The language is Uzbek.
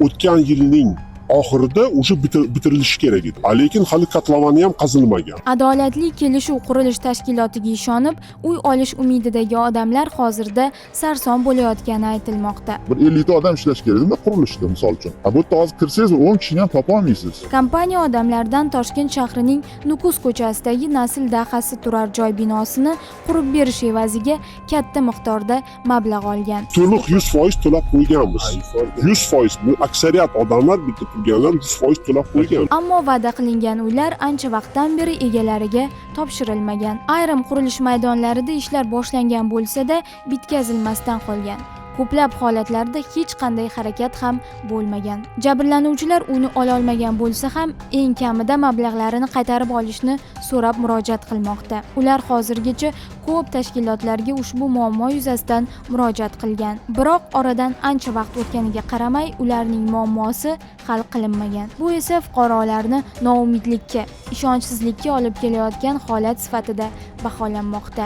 O'tgan yilning oxirida уже bitirilishi kerak edi. Lekin hali kotlovani ham qazilmagan. Adolatli kelishuv qurilish tashkilotiga ishonib, uy olish umididagi odamlar hozirda sarson bo'layotgani aytilmoqda. Bir 50 ta odam ishlashi kerak edi qurilishda, misol uchun. A bu yerda hozir kirsangiz, 10 kishini ham topa olmaysiz. Kompaniya odamlardan Toshkent shahrining Nukus ko'chasidagi Nasl dahasi turar joy binosini qurib berish evaziga katta miqdorda mablag' olgan. To'liq 100% to'lab qo'yganmiz. 100%, bu aksariyat odamlar, bitta turganlar 100% to'lab qo'ygan. Ammo va'da qilingan uylar ancha vaqtdan beri egalariga topshirilmagan. Ayrim qurilish maydonlarida ishlar boshlangan bo'lsa-da, bitkazilmasdan qolgan. Ko'plab holatlarda hech qanday harakat ham bo'lmagan. Jabrlanuvchilar uyni ololmagan bo'lsa ham, eng kamida mablag'larini qaytarib olishni so'rab murojaat qilmoqda. Ular hozirgacha ko'p tashkilotlarga ushbu muammo yuzasidan murojaat qilgan. Biroq oradan ancha vaqt o'tganiga qaramay, ularning muammosi hal qilinmagan. Bu esa fuqarolarni noumidlikka, ishonchsizlikka olib kelayotgan holat sifatida baholanmoqda.